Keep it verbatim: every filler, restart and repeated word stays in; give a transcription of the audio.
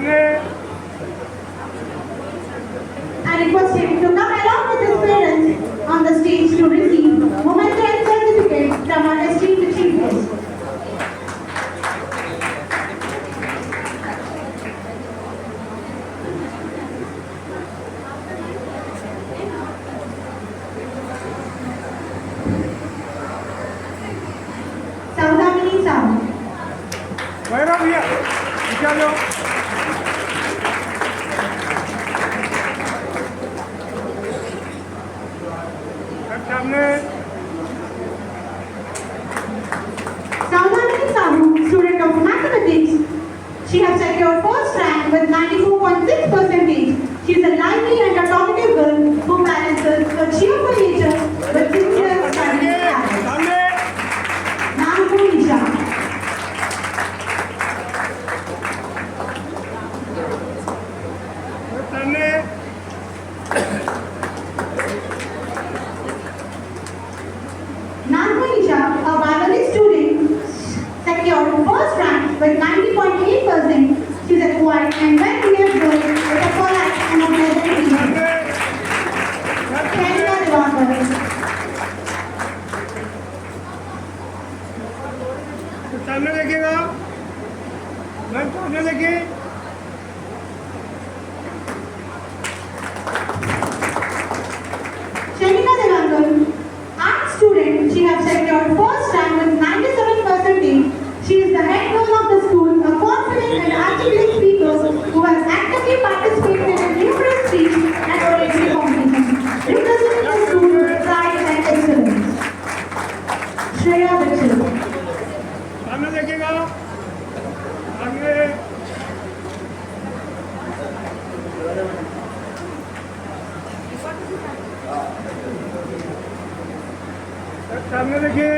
I request him to come along with his parents on the stage to receive memento and certificate from our esteemed chief guest. Saudamini Sahu. Bhairav भैया, पीछे आ जाओ। सब सामने। Saudamini Sahu, student of mathematics, she has secured first rank with ninety-four point six percentage. She is a lively and a talkative girl who balances her cheerful nature with sincere study habits. नाम को निशा। सामने। Nankunisha, a Bangali student, secured first rank with ninety point eight percent. She's a quiet and well-behaved girl with a polite and a pleasant demeanor. Shreya Divakar. सामने देखिएगा, ma'am, सामने देखिए। Shalina Devangam, art student, she has secured first rank with ninety-seven percentage. She is the head girl of the school, a confident and articulate speaker who has actively participated in numerous speech and oratory competitions, representing the school with pride and excellence. Shreya Dixit. सामने देखिएगा, सामने। सामने देखिए।